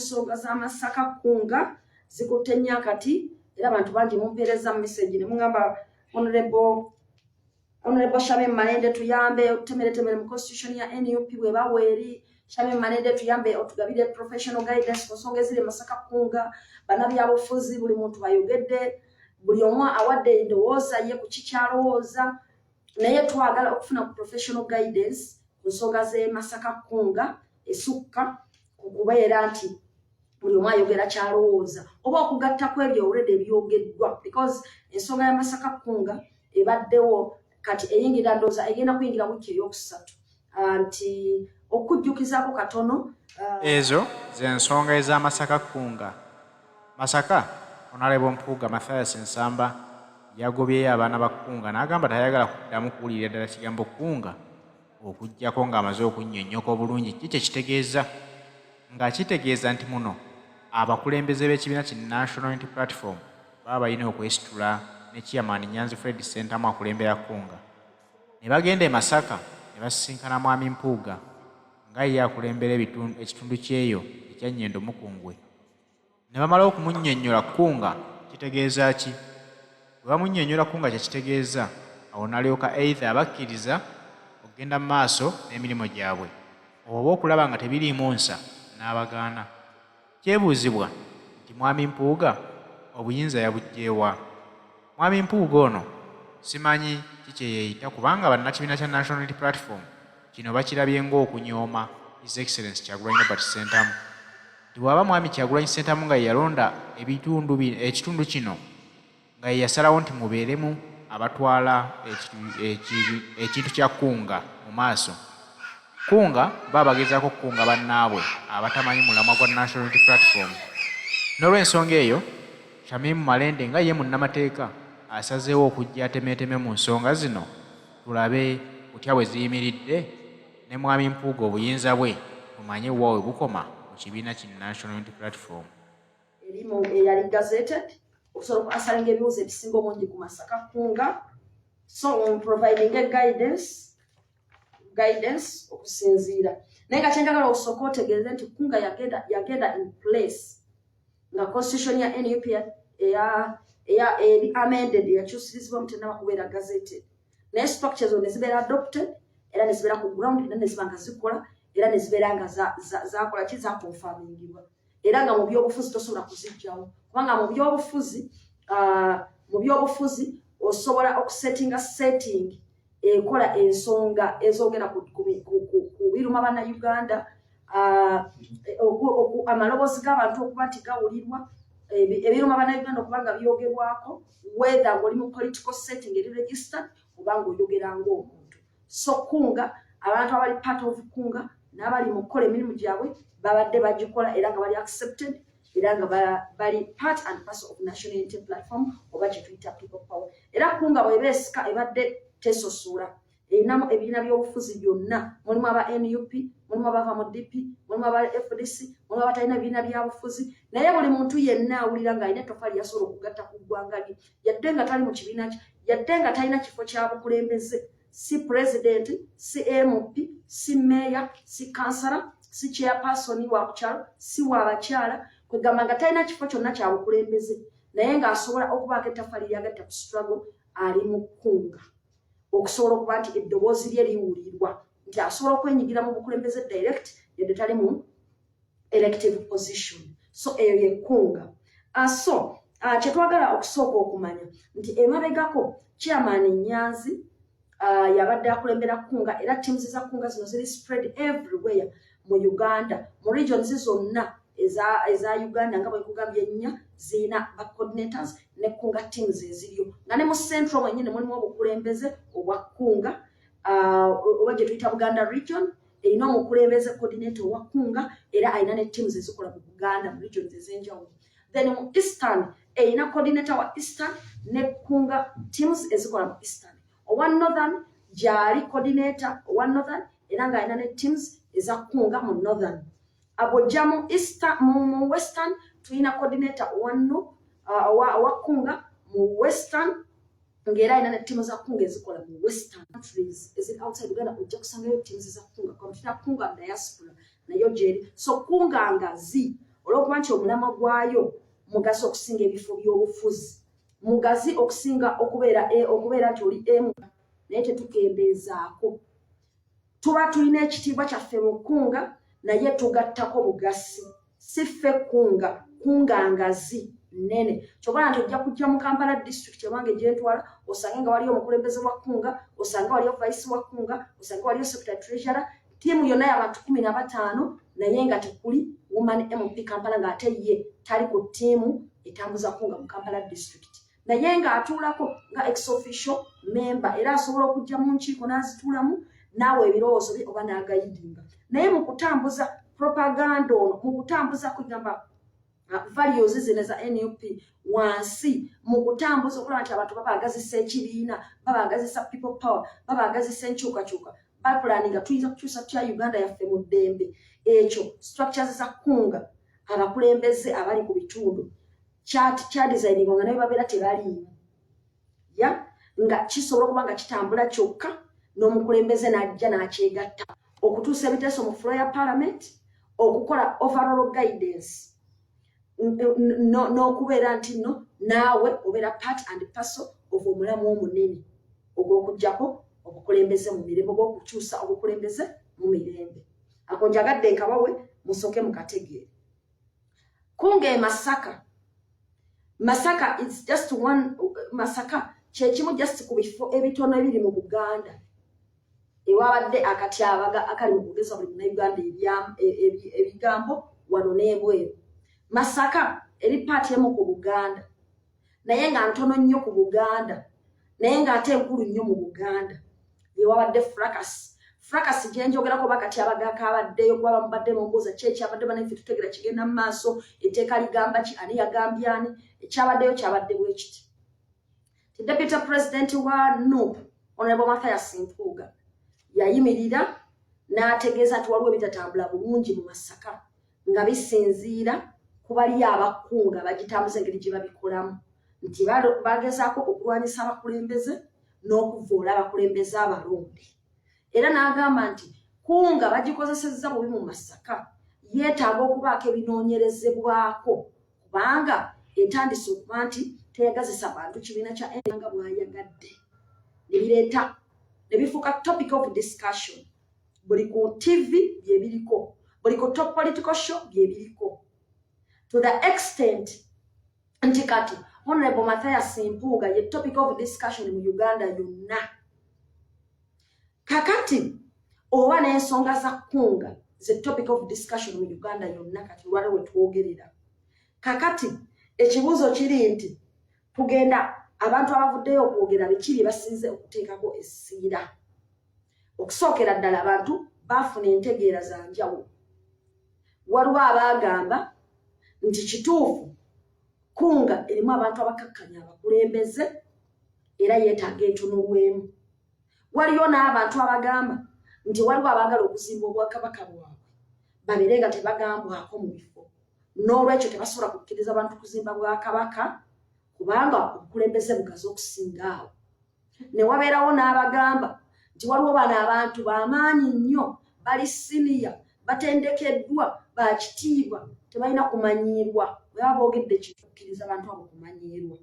Ensonga za Masaka Kunga zikutte nnyo akati, era abantu bangi mumpeereza message ne muŋŋamba, "Honorable Shamim Malende, tuyambe otutemeretemere mu constitution ya NUP bweba weeri. Shamim Malende, tuyambe otugabire professional guidance ku nsonga eziri e Masaka Kunga." Bannabyabufuzi, buli muntu bayogedde, buli omu awadde endowooza ye ku kikyalowooza, naye twagala okufuna ku professional guidance ku nsonga z'e Masaka Kunga esukka ku kubeera nti buli omu ayogera kyalowooza oba okugatta ku ebyo already ebyogeddwa, because ensonga ya Masaka Kunga ebaddewo kati eyingira, ndowooza egenda kuyingira wiiki eyokusatu. Nti okujjukizaako katono. Ezo z'ensonga ez'Amasaka Kunga. Masaka, Honorable Mpuuga Mathias Nsamba yagobyeyo abaana ba Kunga n'agamba tayagala kuddamu kuwulirira ddala kigambo Kunga okuggyako ng'amaze okunnyonnyoka obulungi ki kye kitegeeza, nga kitegeeza nti muno abakulembeze b'ekibiina ki National Unity Platform baba balina okwesitula ne Chairman Nyanzi Fred Ssentamu akulembera Kunga ne bagenda e Masaka ne basisinkana Mwami Mpuuga nga ye akulembera ekitundu kyeyo ekya Nnyendo Mukungwe ne bamala okumunnyonnyola Kunga kitegeeza ki. Bwe bamunnyonnyola Kunga kye kitegeeza, awo n'alyoka either abakkiriza okugenda mu maaso n'emirimu gyabwe oba okulaba nga tebiriimu nsa n'abagaana. Kyebuuzibwa nti Mwami Mpuuga obuyinza yabuggye wa? Mwami Mpuuga ono simanyi ki kye yeeyita, kubanga bannakibiina kya National Unity Platform kino bakirabye ng'okunyooma His Excellence Kyagulanyi Robert Ssentamu, nti bw'aba Mwami Kyagulanyi Ssentamu nga ye yalonda ebitundu ekitundu kino, nga ye yasalawo nti mubeeremu abatwala ekintu kya Kunga mu maaso, Kunga baba bagezaako okukunga bannaabwe abatamanyi mulamwa gwa National Unity Platform. N'olw'ensonga eyo, Shamim Malende nga ye munnamateeka asazeewo okujja atemeeteme mu nsonga zino, tulabe butya bwe ziyimiridde, ne Mwami Mpuuga obuyinza bwe tumanye wa we bukoma mu kibiina ki National Unity Platform. Erimu eyali gazetted okusobola okuansweringa ebibuuzo ebisinga obungi ku Masaka Kunga, so providing a guidance okusinziira. Naye nga kyenjagala okusooka otegeeze nti Kunga yagenda in place nga constitution ya NUP eya eri amended, yakyusirizibwa, tenaba kubeera gazetted, naye structures ne zibeera adopted era ne zibeera ku ground era ne ziba nga zikola era ne zibeera nga zakola ki, zaconfirmingibwa, era nga mu byobufuzi tosobola kuzijjawo, kubanga mu byobufuzi osobola okusettinga setting ekola ensonga ezogera ku biruma Bannayuganda, amaloboozi g'abantu okuba nti gawulirwa, ebiruma Bannayuganda okuba nga byogerwako, whether ng'oli mu political setting eri registered oba ng'oyogera ng'omuntu. So Kunga, abantu abali part of Kunga n'abali mu kukola emirimu gyabwe babadde bagikola era nga bali accepted era nga bali part and parcel of National Unity Platform oba kye tuyita People Power. Era Kunga bw'eba esika ebadde tesosola, erinamu ebibiina by'obufuzi byonna. Mulimu aba NUP, mulimu abava mu DP, mulimu aba FDC, mulimu abatalina bibiina byabufuzi, naye buli muntu yenna awulira ng'alina ettofaali yasobola okugatta ku ggwanga lye, yadde nga tali mu kibiina kye, yadde nga talina kifo kya bukulembeze, si president, si MP, si meeya, si kansala, si chairperson wa kukyalo, si wa bakyala, kwegamba nga talina kifo kyonna kya bukulembeze, naye ng'asobola okubaako ettaffaali lyagatta ku struggle, ali mu Kunga okusobola okuba nti eddoboozi lye liwulirwa, nti asobola okwenyigira mu bukulembeze direct yadde tali mu elective position. So eyo yekunga. So kyetwagala okusooka okumanya nti emabegako Chairman Nyanzi yabadde akulembera Kunga, era teams za Kunga zino ziri spread everywhere mu Uganda, mu regions zonna eza Uganda. Nga bwekugambye, ennya zirina ba coordinators ne Kunga teams eziriyo, nga ne mu central mwenyini mulimu obukulembeze obwa Kunga, oba gye tuyita Buganda region erina omukulembeze coordinator owa Kunga, era alina ne teams ezikola mu Buganda mu regions ez'enjawulo. Then mu Eastern erina coordinator wa Eastern ne Kunga teams ezikola mu Eastern. Owa Northern gyali coordinator owa Northern, era ng'alina ne teams eza Kunga mu Northern. Abwojja mu Eastern, mu Western tulina coordinator owa no owa Kunga mu Western, ng'era alina ne ttiimu za Kunga ezikola mu Western. Countries eziri outside Uganda ojja kusangayo teams za Kunga, kompyuta Kunga diaspora nayo gyeri. So Kunga ngazi Olw'okuba nti omulamwa gwayo mugazi okusinga ebifo by'obufuzi, mugazi okusinga okubeera nti oli emu, naye tetukendeezaako. Tuba tulina ekitiibwa kyaffe mu kkunga, naye tugattako bugasi. Si ffe kkunga, kunga ngazi nnene. Kyobala nti ojja kujja mu Kampala District ewange gyentwala, osange nga waliyo omukulembeze wa kkunga, osange waliyo vice wa kkunga, osange waliyo secretary treasurer, ttiimu yonna y'abantu 15, naye nga tekuli Woman MP Kampala, ng'ate ye tali ku ttiimu etambuza kunga mu Kampala District, naye ng'atuulako nga ex officio member, era asobola okujja mu nkiiko n'azituulamu naawe ebirowoozo bye oba n'aguidinga. Naye mu kutambuza propaganda ono, mu kutambuza kwegamba values zino za NUP wansi, mu kutambuza okulaba nti abantu babaagazisa ekibiina, babaagazisa People Power, babaagazisa enkyukakyuka, baplanninga tuyinza kukyusa tutya Uganda yaffe mu ddembe, ekyo structures za kunga abakulembeze abali ku bitundu kyadesigninga nga naye babeera tebaliimu ya nga kisobola okuba nga kitambula kyokka n'omukulembeze n'ajja n'akyegatta okutuusa ebiteeso mu floor ya parliament, okukola overall guidance, n'okubeera nti nno naawe obeera part and parcel of omulamu omunene ogw'okuggyako obukulembeze mu mirembe oba okukyusa obukulembeze mu mirembe. Ako njagadde nkabawe musooke mukategeere. Kunga e Masaka, Masaka is just one, Masaka kyekimu just ku bifo ebitono ebiri mu Buganda ewabadde akatyabaga akali mu kugeza buli Munauganda ebigambo wano n'ebweru. Masaka eri part emu ku Buganda, naye nga ntono nnyo ku Buganda, naye ng'ate enkulu nnyo mu Buganda, ewabadde fracas. Fracas gyenjogerako bakatyabaga kabaddeyo kuba bamubadde mumbuuza ki ekyabadde. Banaffe tutegera kigenda mu maaso, etteeka ligamba ki, ani yagambye ani? Ekyabaddeyo kyabadde bwe kiti ti Deputy President wa NUP, Honorable Mathias Mpuuga, yayimirira n'ategeeza nti waliwo ebitatambula bulungi mu Masaka nga bisinziira ku bali abakunga bagitambuza engeri gye babikolamu, nti bagezaako okulwanyisa abakulembeze n'okuvoola abakulembeze abalonde. Era n'agamba nti kunga bagikozesezza bubi mu Masaka, yeetaaga okubaako ebinoonyerezebwako kubanga etandise okuba nti teyagazisa bantu kibiina kya nga bw'ayagadde, ne bireeta ne bifuuka topic of discussion buli ku TV byebiriko, buli ku top political show byebiriko, to the extent nti kati Honorable Mathias Mpuuga ye topic of discussion mu Uganda yonna. Kakati oba n'ensonga za kunga ze topic of discussion mu Uganda yonna kati lwali we twogerera. Kakati ekibuuzo kiri nti tugenda abantu abavuddeyo okwogera biki bye basinze okuteekako essiira? Okusookera ddala, abantu baafuna entegeera za njawulo. Waliwo abaagamba nti kituufu, kunga erimu abantu abakakkanya abakulembeze era yeetaaga entunulwemu. Waliyo n'abantu abagamba nti waliwo abaagala okuzimba obwakabaka bwabwe babeere nga tebagambwako mu bifo, n'olwekyo tebasobola kukkiriza bantu kuzimba bwakabaka kubanga obukulembeze bugazi okusinga awo. Ne wabeerawo n'abagamba nti waliwo bano abantu bamaanyi nnyo, bali senior, batendekeddwa, bakitiibwa, tebalina kumanyiirwa, bwe baba boogedde kitukkiriza bantu abo kumanyiirwa.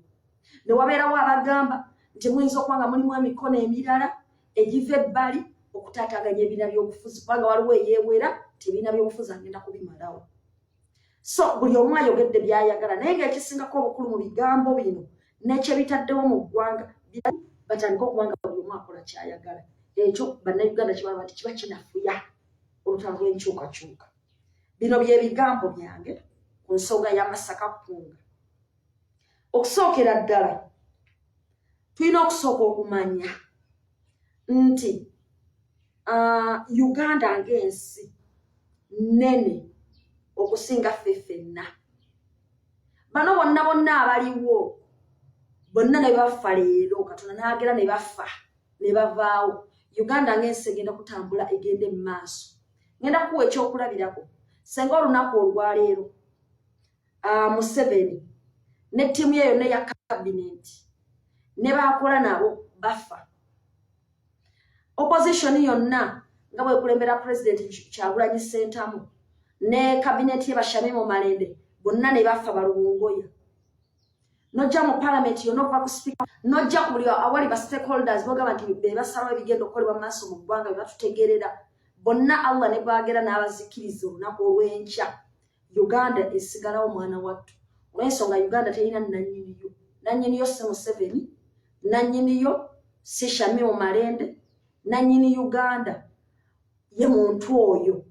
Ne wabeerawo abagamba nti muyinza okuba nga mulimu emikono emirala egiva ebbali okutaataaganya ebiina by'obufuzi, kubanga waliwo eyeewera nti ebiina by'obufuzi agenda kubimalawo. So buli omu ayogedde byayagala, naye ngaekisingako obukulu mu bigambo bino nekyebitaddewo mu ggwanga, batandike okuba nga buli omu akola kyayagala. Ekyo Bannayuganda kibalaba nti kiba kinafuya olutalo lw'enkyukakyuka. Bino bye bigambo byange ku nsonga ya Masaka kunga. Okusookera ddala, tulina okusooka okumanya nti Uganda ng'ensi nnene okusinga ffe ffenna. Bano bonna bonna abaliwo bonna ne bafa leero, Katonda n'agera ne bafa ne bavaawo, Uganda ng'ensi egenda kutambula, egenda mu maaso. Ngenda kuwa ekyokulabirako. Senga olunaku olwaleero Museveni ne ttiimu ye yonna eya cabinet ne bakola nabo bafa, opposition yonna nga bwekulembera President Kyagulanyi Ssentamu. Ne kabineti ye, ba Shamim Malende, bonna ne bafa balubungoya. Nojja mu palamenti yonna, okuva ku speaker, nojja ku buli awali ba stakeholders bogamba nti be basalawo ebigenda okukolebwa mu maaso mu ggwanga, bye batutegeerera bonna, Allah ne bwagera n'abazikiriza olunaku olw'enkya, Uganda esigalawo, mwana wattu, olw'ensonga Uganda terina nannyiniyo. Nannyiniyo si Museveni, nannyiniyo si Shamim Malende, nannyini Uganda ye muntu oyo.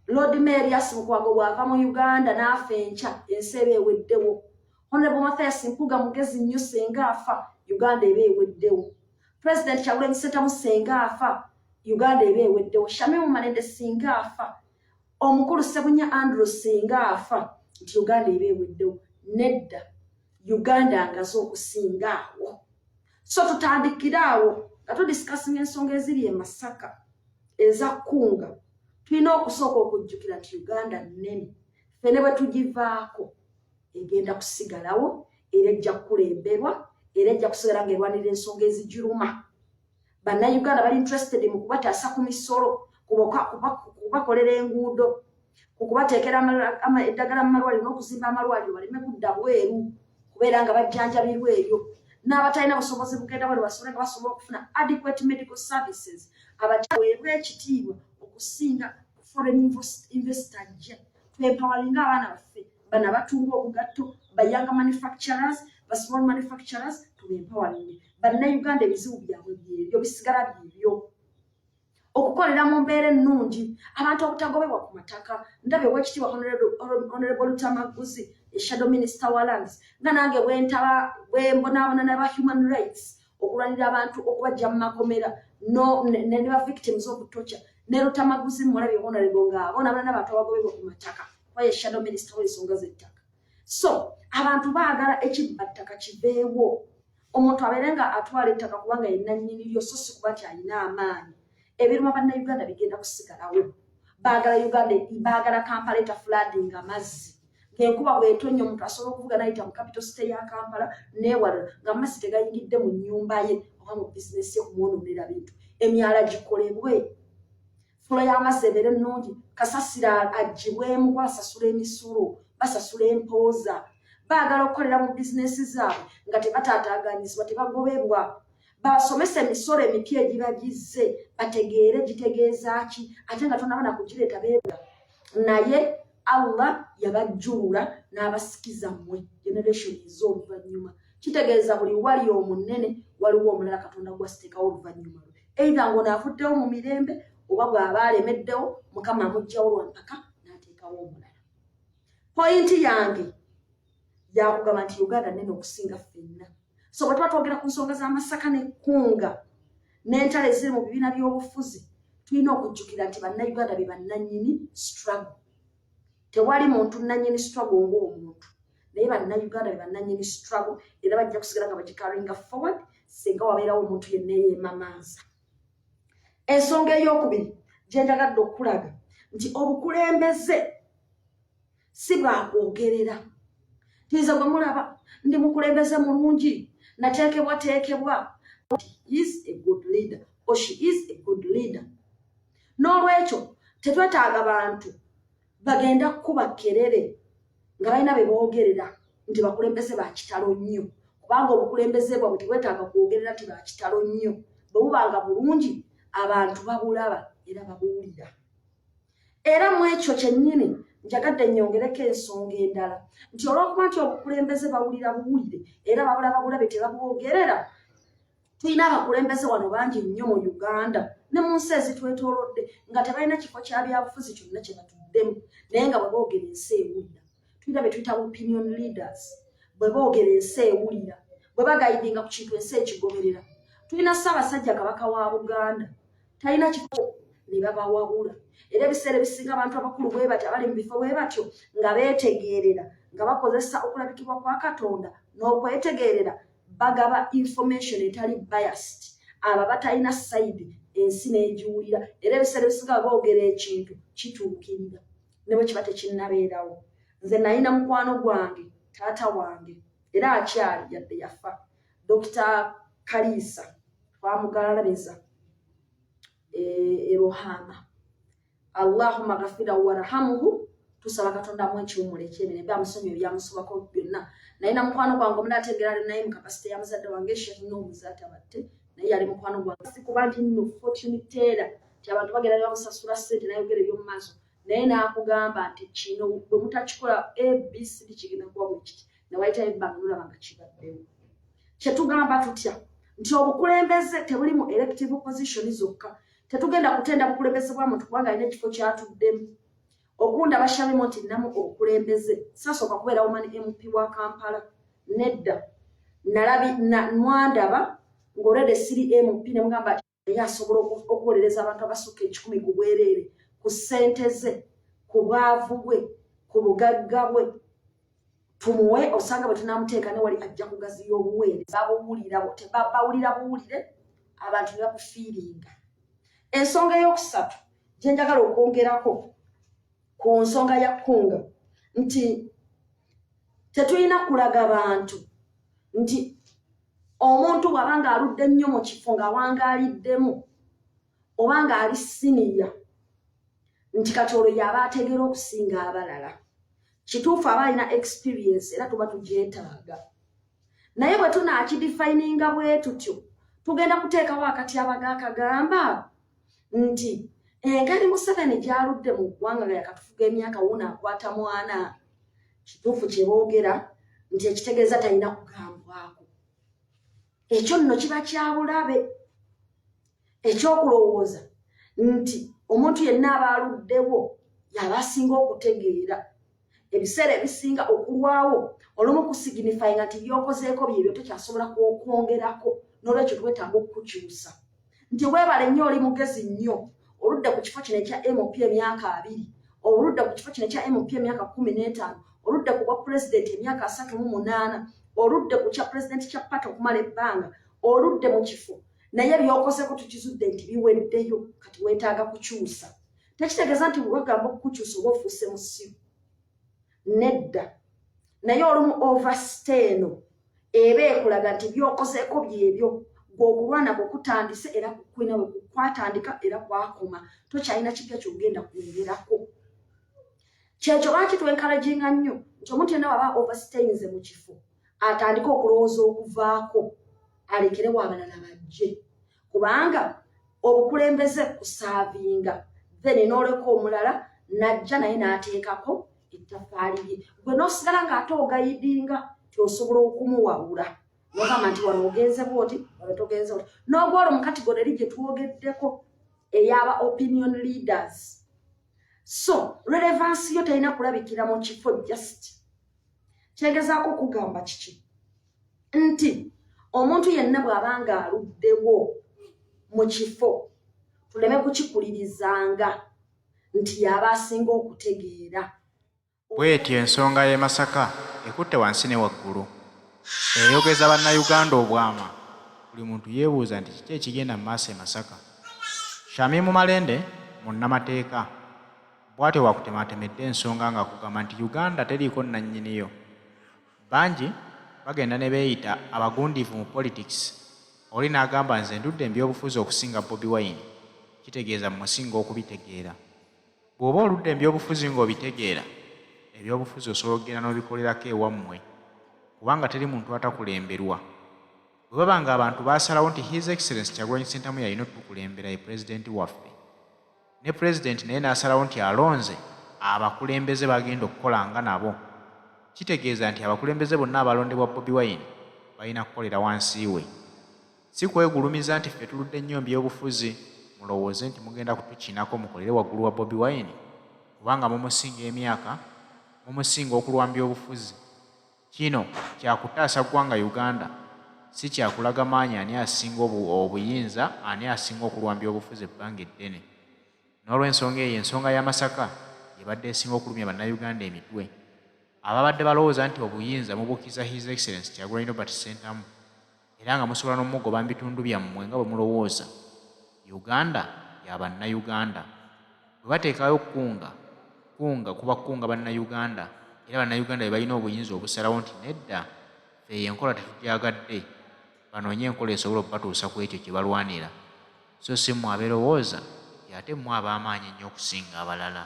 Lord Mayor Erias Lukwago bw'ava mu Uganda n'afa enkya, ensi eba eweddewo. Honorable Mathias Mpuuga mugezi nnyo, senga afa, Uganda eba eweddewo. President Kyagulanyi Ssentamu senga afa, Uganda eba eweddewo. Shamim Malende singa afa, omukulu Sebunya Andrew singa afa, nti Uganda eba eweddewo? Nedda, Uganda ngazi okusinga awo. So tutandikire awo nga tudiscussinga ensonga eziri e Masaka eza Kunga. Tulina okusooka okujjukira nti Uganda nnene. Ffene bwe tugivaako, egenda kusigalawo, era ejja kukulemberwa, era ejja kusigala ng'erwanirira ensonga ezigiruma. Bannayuganda bali interested mu kubataasa ku misolo, kubakolera enguudo, ku kubateekera eddagala mu malwaliro n'okuzimba amalwaliro baleme kudda bweru kubeera nga bajjanjabirwa eyo, n'abatalina busobozi bugenda bweru basobole nga basobola okufuna adequate medical services, abaweebwa ekitiibwa okusinga foreign investor ajja. Twempoweringa abaana baffe bano abatunga obugatto, ba young manufacturers, ba small manufacturers, tubempoweringe. Bannayuganda ebizibu byabwe byebyo, bisigala byebyo: okukolera mu mbeera ennungi, abantu obutagobebwa ku mataka. Ndabye Owekitiibwa Honorable Lutamaguzi, e shadow minister wa lands, nga nange bwentaba bwembonaabona naba human rights, okulwanira abantu okubajja mu makomera ne ba victims of torture. Ne Lutamaguzi mulabye, honorable, ng'abonaabona n'abantu abagobebwa ku mataka, kuba ye shadow minister w'ensonga z'ettaka. So abantu baagala ekibba ttaka kiveewo, omuntu abeere nga atwala ettaka kubanga ye nannyini lyo, so si kuba nti alina amaanyi. Ebiruma Bannayuganda bigenda kusigalawo. Baagala Uganda, baagala Kampala etafloodinga amazzi, ng'enkuba bw'etonnya omuntu asobola okuvuga nayita mu capital city ya Kampala neewalala nga amazzi tegayingidde mu nnyumba ye oba mu bizinesi ye kumwonoonera bintu. Emyala gikolebwe, flow y'amazzi ebeere ennungi, kasasiro aggyibwemu, basasula emisolo, basasula empooza. Baagala okukolera mu bizinesi zaabwe nga tebataataaganyizibwa, tebagobebwa. Basomesa emisolo emipya egiba gizze, bategeere gitegeeza ki, ate nga tonaba nakugireeta beebula. Naye Allah yabajjulula n'abasikiza mmwe generation ez'oluvannyuma. Kitegeeza buli wali omunene waliwo omulala Katonda gwasiteekawo oluvannyuma lwe, either ng'ono avuddewo mu mirembe oba bw'aba alemeddewo, Mukama amuggyawo lwampaka n'ateekawo omulala. Point yange yakugamba nti Uganda nene okusinga ffenna. So bwe tuba twogera ku nsonga z'Amasaka n'ekkunga n'entalo eziri mu bibiina by'obufuzi, tulina okujjukira nti Bannayuganda be bannannyini struggle. Tewali muntu nannyini struggle ng'omuntu, naye Bannayuganda be bannannyini struggle, era bajja kusigala nga bagicarryinga forward singa wabeerawo omuntu yenna eyeemamansa. Ensonga ey'okubiri gye njagadde okulaga nti obukulembeze si bwakwogerera tinze gwe mulaba ndi mukulembeze mulungi, nateekebwa teekebwa. Is a good leader or she is a good leader. N'olwekyo tetwetaaga bantu bagenda kukuba kerere nga balina be boogerera nti bakulembeze ba kitalo nnyo, kubanga obukulembeze bwabwe tebwetaaga kwogerera nti ba kitalo nnyo. Bwe bubanga bulungi, abantu babulaba era babuwulira. Era mu ekyo kyennyini njagadde nnyongereko ensonga endala nti olw'okuba nti obukulembeze bawulira buwulire era babulaba bulabe, tebabwogerera, tulina abakulembeze wano bangi nnyo mu Uganda ne mu nsi ezitwetoolodde nga tebalina kifo kya byabufuzi kyonna kye batuddemu, naye nga bwe boogera ensi ewulira. Tulina be tuyita opinion leaders. Bwe boogera ensi ewulira, bwe baguidinga ku kintu ensi ekigoberera. Tulina Ssaabasajja Kabaka wa Buganda, talina kifo, ne babawabula. Era ebiseera ebisinga abantu abakulu bwe batyo, abali mu bifo bwe batyo, nga beetegeerera, nga bakozesa okulabikibwa kwa Katonda n'okwetegeerera, bagaba information etali biased. Abo batalina side, ensi n'egiwulira. Era ebiseera ebisinga bwe boogera ekintu kituukirira ne bwe kiba tekinnabeerawo. Nze nalina mukwano gwange, taata wange, era akyali yadde yafa, Dokita Kaliisa. Twamugalabeza e Ruhama. Allahumma ghafira warhamuhu, tusaba Katonda amuwe ekiwummulo eky'emirembe, amusonyiwe ebyamusobako byonna. Naye na mukwano gwange omulala ategeera ali naye mu kapasite ya muzadde wange Sheikh Nuhu Muzaata Batte, naye yali mukwano gwange. Si kuba nti nno fortune teller nti abantu bagenda ne bamusasula ssente n'ayogera eby'omu maaso, naye n'akugamba nti kino bwe mutakikola ABCD kigenda kuba bwe kiti, ne wayitayo ebbanga n'olaba nga kibaddewo. Kye tugamba tutya nti obukulembeze tebuli mu elective position zokka. Tetugenda kutenda bukulembeze bwa muntu kubanga alina ekifo ky'atuddemu. Okundaba Shamim nti nnamu obukulembeze, sasooka kubeera woman MP wa Kampala, nedda. Nalabi na mwandaba ng'olwedde siri MP ne mugamba naye asobola okuwolereza abantu abasukka 100 ku bwereere, ku ssente ze, ku bwavu bwe, ku bugagga bwe. Tumuwe osanga bwe tunaamuteeka ne wali ajja kugaziya obuweereza. Babuwulira, bawulira buwulire abantu ne bakufiiringa. Ensonga ey'okusatu gye njagala okwongerako ku nsonga ya Kunga nti tetulina kulaga bantu nti omuntu bw'aba ng'aludde nnyo mu kifo, ng'awangaaliddemu oba ng'ali siniya, nti kati olwo y'aba ategeera okusinga abalala. Kituufu aba alina experience era tuba tugyetaaga, naye bwe tunaakidefininga bwe tutyo tugenda kuteekawo akatyabaga akagamba nti engeri Museveni gy'aludde mu ggwanga nga yakatufuga emyaka wuno akwata mwana. Kituufu kye boogera nti ekitegeeza talina kugambwako. Ekyo nno kiba kya bulabe ekyokulowooza nti omuntu yenna aba aluddewo y'aba asinga okutegeera. Ebiseera ebisinga okulwawo olumu kusignifyinga nti by'okozeeko byebyo, tokyasobola kwongerako, n'olwekyo twetaaga okukukyusa. Nti weebale nnyo, oli mugezi nnyo, oludde ku kifo kino ekya MP emyaka 20, oludde ku kifo kino ekya MP emyaka 15, oludde ku bwa pulezidenti emyaka 38, oludde ku kya pulezidenti kya party okumala ebbanga, oludde mu kifo, naye by'okozeko tukizudde nti biweddeyo, kati weetaaga kukyusa. Tekitegeeza nti bwebagamba okukukyusa oba ofuuse musiru, nedda, naye olumu overstay eno eba ekulaga nti by'okozeeko byebyo, gwe okulwana kwe kutandise era kukwina bwe kwatandika era kwakoma, tokyalina kipya kyogenda kwongerako. Kyekyo lwaki twencouraginga nnyo nti omuntu yenna waba overstayinze mu kifo atandike okulowooza okuvaako, alekerewo abalala bajje, kubanga obukulembeze kuservinga, then n'oleka omulala najja naye n'ateekako ettaffaali lye, gwe n'osigala ng'ate oguidinga ti osobola okumuwabula nogamba nti wano ogenze bwoti, wano togenze oti, n'ogwolwo mu category eri gye twogeddeko ey'aba opinion leaders. So relevance yo terina kulabikira mu kifo. Just kyegezaako okugamba kiki nti omuntu yenna bw'aba nga aluddewo mu kifo tuleme kukikulirizanga nti y'aba asinga okutegeera. Bw'etyo ensonga y'e Masaka ekutte wansi ne waggulu, eyogeza Bannayuganda obwama. Buli muntu yeebuuza nti kiki ekigenda mu maaso e Masaka. Shamim Malende munnamateeka, bw'atyo bw'akutemaatemedde ensonga ng'akugamba nti Uganda teriiko nnannyiniyo. Bangi bagenda ne beeyita abagundiivu mu politics, oli n'agamba nze ndudde mu byobufuzi okusinga Bobi Wine, kitegeeza mmusinga okubitegeera. Bw'oba oludde mu byobufuzi ng'obitegeera, ebyobufuzi osobola okugenda n'obikolerako ewammwe kubanga teri muntu atakulemberwa. Bwe baba ng'abantu baasalawo nti His Excellency Kyagulanyi Ssentamu y'alina otukulembera ye pulezidenti waffe, ne pulezidenti naye n'asalawo nti alonze abakulembeze b'agenda okukolanga nabo, kitegeeza nti abakulembeze bonna abalondebwa Bobi Wine balina kukolera wansi we. Si kwegulumiza nti ffe tuludde nnyo mu byobufuzi mulowooze nti mugenda kutukinako mukolere waggulu wa Bobi Wine kubanga mumusinga emyaka, mumusinga okulwa mu byobufuzi. Kino kya kutaasa ggwanga Uganda, si kya kulaga maanyi ani asinga obuyinza, ani asinga okulwa mu byobufuzi ebbanga eddene. N'olwensonga eyo ensonga ya Masaka y'ebadde esinga okulumya Bannayuganda emitwe. Ababadde balowooza nti obuyinza mubukiza His Excellency Kyagulanyi Robert Ssentamu era nga musobola n'omugoba mu bitundu byammwe nga bwe mulowooza, Uganda ya Bannayuganda. Bwe bateekayo Kunga, Kunga kuba kukunga Bannayuganda era Bannayuganda be balina obuyinza obusalawo nti nedda ffe eyo enkola tetugyagadde, banoonye enkola esobola okubatuusa ku ekyo kye balwanira, so si mmwe abeerowooza Nti ate mmwe ab'amaanyi ennyo okusinga abalala.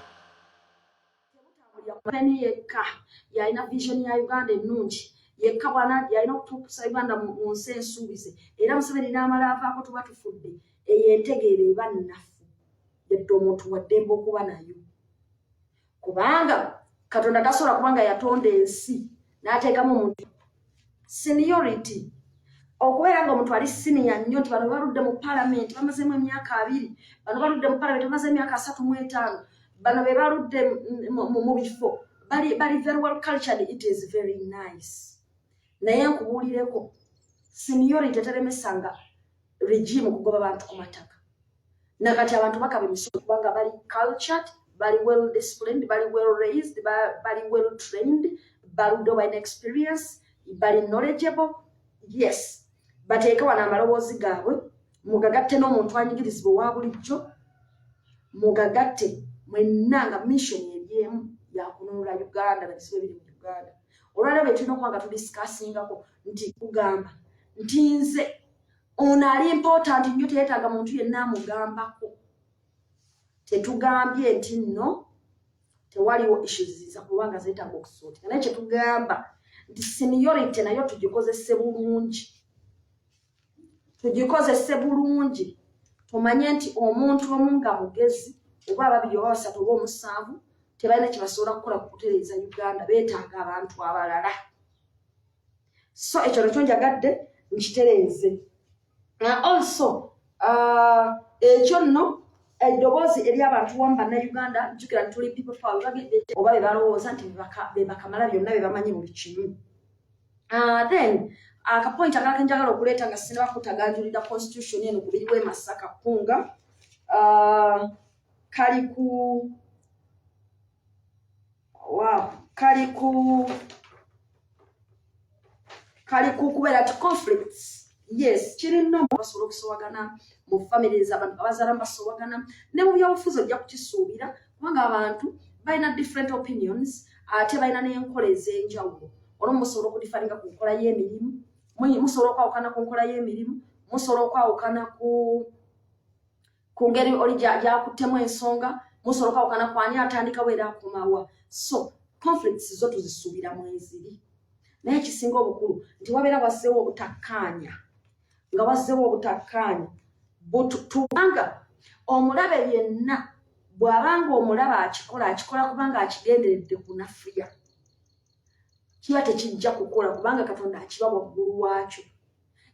Museveni yekka yalina vision ya Uganda ennungi, yekka bwana yalina okutuusa Uganda mu nsi ensuubize, era Museveni n'amala avaako tuba tufudde. Eyo entegeera eba nnafu, yadde omuntu waddembe okuba nayo, kubanga Katonda tasobola kubanga yatonda ensi n'ateekamu omuntu seniority, okubeera nga omuntu ali senior nnyo, nti bano baludde mu palamenti bamazeemu emyaka 20, bano baludde mu palamenti bamaze emyaka 35, bano be baludde mu bifo bali very well cultured. It is very nice, naye nkubuulireko, seniority teremesanga regime kugoba bantu ku mataka. Nakati abantu bakaba emisolo kubanga bali cultured, bali well disciplined, bali well raised, bali well trained, baludde, balina experience, bali knowledgeable. Yes, bateeke wano amaloboozi gaabwe, mugagatte n'omuntu anyigirizibwa owa bulijjo, mugagatte mwenna nga mission eryemu yakununula Uganda nabizibu ebiri mu Uganda. Olwaliro bye tulina okuba nga tudiscussingako nti kugamba nti nze ono ali important nnyo, teyeetaaga muntu yenna amugambako. Tetugambye nti nno tewaliwo issues ziza kubanga zeetaaga okusortinga, naye kyetugamba nti seniority nayo tugikozese bulungi, tugikozese bulungi. Tumanye nti omuntu omu nga mugezi, oba ababiri, oba basatu, oba omusanvu, tebalina kyebasobola kukola ku kutereeza Uganda, beetaaga abantu abalala. So ekyo nakyo njagadde nkitereeze. Also ekyo nno eddoboozi ery'abantu wamu Bannayuganda, jjukira nti tuli people power, oba be balowooza nti be bakamala byonna, be bamanyi buli kimu. Then akapoint akalala kenjagala okuleeta nga sinaba kutaganjulira constitution eno ku biriwo e Masaka kunga, kali ku, wow, kali ku kubeera ti conflicts. Yes, kiri nno basobola okusowagana mu families, abantu abazaala basowagana, ne mu byobufuzi ojja kukisuubira, kubanga abantu balina different opinions, ate balina n'enkola ez'enjawulo. Olwo musobola okudifferinga ku nkola y'emirimu, musobola okwawukana ku nkola y'emirimu, musobola okwawukana ku ngeri oli gyakuttemu ensonga, musobola okwawukana ku ani atandikawo era akomawa. So conflicts zo tuzisuubira mweziri, naye ekisinga obukulu nti wabeera wazzeewo obutakkaanya, nga wazzeewo obutakkaanya, tubanga omulabe yenna bw'abanga omulabe akikola, akikola kubanga akigenderedde kunafuya, kiba tekijja kukola kubanga Katonda akiba waggulu waakyo.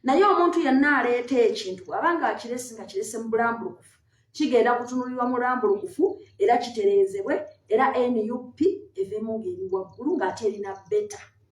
Naye omuntu yenna aleeta ekintu, bw'abanga akirese nga kirese mu bulambulukufu, kigenda kutunulirwa mu bulambulukufu era kitereezebwe, era NUP eveemu ng'eri waggulu ng'ate erina better.